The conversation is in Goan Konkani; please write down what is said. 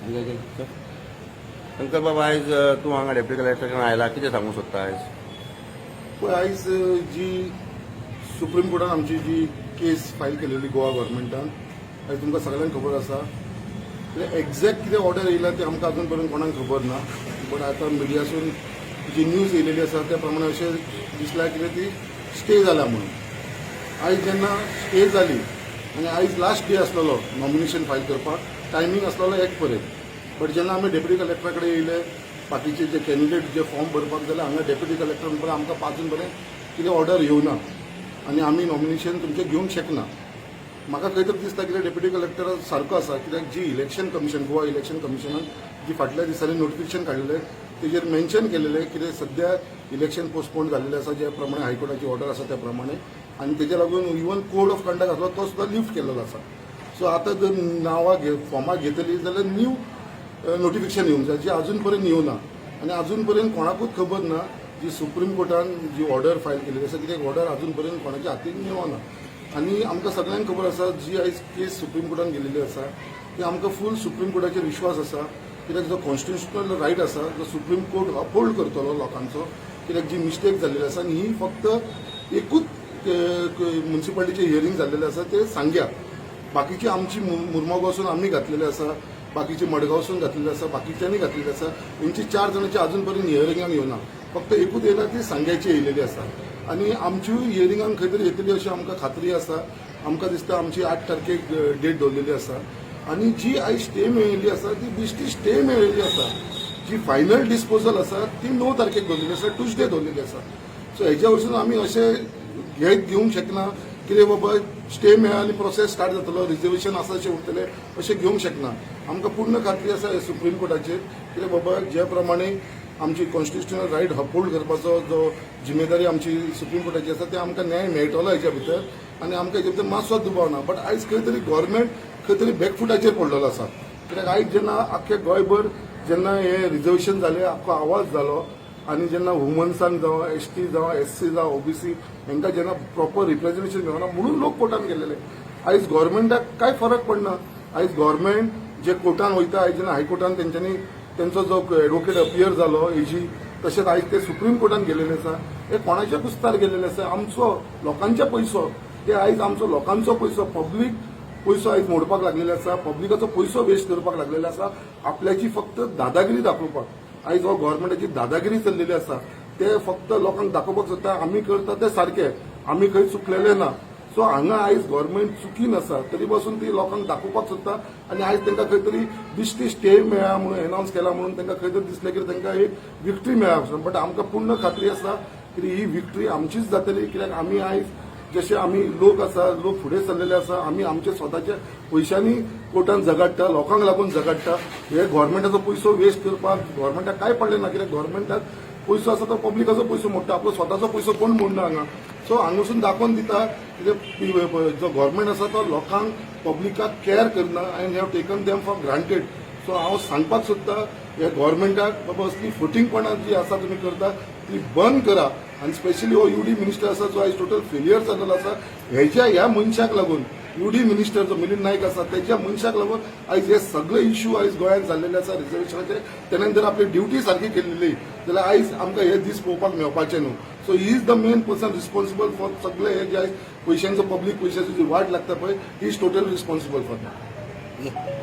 शंकर बाबा, आयज तूं हांगा डेप्युटी कलेक्टर आयला, कितें सांगूंक सोदता आयज? पळय, आयज जी सुप्रीम कोर्टान आमची जी केस फायल केलेली गोवा गव्हर्मेंटान, आयज तुमकां सगळ्यांक खबर आसा. एग्जॅक्ट कितें ऑर्डर येयला तें आमकां अजून पर्यंत कोणाक खबर ना, बट आतां मिडियासून जी न्यूज येयलेली आसा त्या प्रमाणे अशें दिसलां कितें ती स्टे जाल्या म्हणून. आयज जेन्ना स्टे जाली आनी आयज लास्ट डे आसलेलो नॉमिनेशन फायल करपाक, टायमींग आसलेलो 1 पर्यंत. बट जेन्ना आमी डेप्युटी कलेक्टरा कडेन येयले, बाकीचे जे कॅन्डिडेट जे फॉर्म भरपाक जाल्यार हांगा डेप्युटी कलेक्टर म्हणपाक, आमकां अजून पर्यंत कितें ऑर्डर येवना आनी आमी नॉमिनेशन तुमचें घेवंक शकना. म्हाका खंय तरी दिसता कितें डेप्युटी कलेक्टर सारको आसा, कित्याक जी इलेक्शन कमिशन, गोवा इलेक्शन कमिशनान जी फाटल्या दिसांनी नोटिफिकेशन काडलेलें, तेजेर मेन्शन केलेलें कितें सद्या इलेक्शन पोस्टपोन जाल्लेलें आसा, ज्या प्रमाणे हायकोर्टाची ऑर्डर आसा त्या प्रमाणे, आनी तेज्या लागून इवन कोड ऑफ कंडक्ट आसलो तो सुद्दां लिफ्ट केलेलो आसा. सो आतां जर नांवां घे फॉर्मां घेतली जाल्यार न्यू नोटिफिकेशन येवंक जाय, जी अजून पर्यंत येवना आनी अजून पर्यंत कोणाकूच खबर ना जी सुप्रीम कोर्टान जी ऑर्डर फायल केलेली आसा, कित्याक ऑर्डर अजून पर्यंत कोणाच्या हातीन मेळना. आनी आमकां सगळ्यांक खबर आसा, जी आयज केस सुप्रीम कोर्टान गेलेली आसा ती आमकां फूल सुप्रीम कोर्टाचेर विश्वास आसा, कित्याक जो कॉन्स्टिट्युशनल रायट आसा जो सुप्रीम कोर्ट अपहोल्ड करतलो लोकांचो, कित्याक जी मिस्टेक जाल्लेली आसा आनी ही फक्त एकूच म्युन्सिपालिटीचें हियरींग जाल्लेलें आसा ते सांग्या. बाकीची आमची मुरमागांवसून आमी घातलेले आसा, बाकीचे मडगांवसून घातलेले आसा, बाकीच्यांनी घातलेले आसा. हेंची चार जाणांची अजून पर्यंत हियरिंगाक येवना. फक्त एकूच येयला, ती सांग्याची येयलेली आसा आनी आमच्यूय हियरिंगाक खंय तरी येतली अशी आमकां खात्री आसा. आमकां दिसता आमची 8 तारखेक डेट दवरलेली आसा आनी जी आयज स्टे मेळिल्ली आसा ती बेश्टी स्टे मेळिल्ली आसा. जी फायनल डिस्पोजल आसा ती 9 तारखेक दवरलेली आसा, ट्युजडे दवरलेली आसा. सो हेज्या वरसून आमी अशें घेत घेवंक शकना कितें बाबा स्टे मेळ्ळा आनी प्रोसेस स्टार्ट जातलो, रिजर्वेशन आसा अशें उरतलें, अशें घेवंक शकना. आमकां पूर्ण खात्री आसा हे सुप्रीम कोर्टाचेर, कितें बाबा जे प्रमाणे आमची कॉन्स्टिट्युशनल रायट अपहोल्ड करपाचो जो जिम्मेदारी आमची सुप्रीम कोर्टाची आसा, ते आमकां न्याय मेळटलो हेच्या भितर आनी आमकां हेच्या भितर मातसो दुबाव ना. बट आयज खंय तरी गव्हर्मेंट खंय तरी बॅकफुटाचेर पडलेलो आसा, कित्याक आयज जेन्ना आख्खे गोंयभर जेन्ना हे रिजर्वेशन जालें, आख्खो आवाज जालो आनी जेन्ना वुमन्सांक जावं, एसटी जावं, एससी जावं, ओबीसी हांकां जेन्ना प्रॉपर रिप्रेझेंटेशन मेळना म्हणून लोक कोर्टान गेलेले. आयज गव्हर्मेंटाक कांय फरक पडना. आयज गव्हर्मेंट जे कोर्टान वयता, आयज जेन्ना हायकोर्टान तेंच्यांनी तेंचो जो एडवोकेट अपियर जालो एजी, तशेंच आयज ते सुप्रीम कोर्टान गेलेले आसा. हे कोणाच्या कुस्तार गेलेले आसा? आमचो लोकांचे पयसो. ते आयज आमचो लोकांचो पयसो, पब्लीक पयसो आयज मोडपाक लागलेले आसा, पब्लिकाचो पयसो वेस्ट करपाक लागलेले आसा आपल्याची फक्त दादागिरी दाखोवपाक. आयज हो गव्हर्मेंटाची दादागिरी चल्लेली आसा. ते फक्त लोकांक दाखोवपाक सोदता, आमी करता ते सारके, आमी खंय चुकलेले ना. सो हांगा आयज गव्हर्मेंट चुकीन आसा, तरी पासून ती लोकांक दाखोवपाक सोदता आनी आयज तांकां खंय तरी बेश्टी स्टे मेळ्ळा म्हणून अनावन्स केला म्हणून तांकां खंय तरी दिसलें की तांकां एक विक्ट्री मेळ्ळा. बट आमकां पूर्ण खात्री आसा की ही विक्ट्री आमचीच जातली, कित्याक आमी आयज जशे आमी लोक आसा, लोक फुडें सरलेले आसा, आमी आमच्या स्वताच्या पयशांनी कोर्टान झगडटा, लोकांक लागून झगडटा. हे गव्हर्मेंटाचो पयसो वेस्ट करपाक गव्हर्मेंटाक कांय पडलें ना, कित्याक गव्हर्मेंटाक पयसो आसा तो पब्लिकाचो पयसो मोडटा, आपलो स्वताचो पयसो कोण मोडना हांगा. सो हांगासून दाखोवन दिता कितें जो गव्हर्मेंट आसा तो लोकांक, पब्लिकाक कॅर करना and have taken them for granted. So हांव सांगपाक सोदता ह्या गव्हर्मेंटाक, बाबा असली फटींगपणां जी आसा तुमी करता ती बंद करा. आनी स्पेशली हो युडी मिनिस्टर आसा जो आयज टोटल फेलियर जाल्लो आसा, हेज्या ह्या मनशाक लागून, युडी मिनिस्टर जो मिलिंद नायक आसा तेच्या मनशाक लागून आयज हे सगळे इश्यू आयज गोंयांत जाल्लेले आसा रिजर्वेशनाचे. तेणें जर आपली ड्युटी सारकी केल्ली जाल्यार आयज आमकां हे दीस पळोवपाक मेळपाचे न्हू. So he is the main person responsible for सगळे हे जे आयज पयशांचो, पब्लीक पयशांची जी वाट लागता पळय, he is total responsible for that.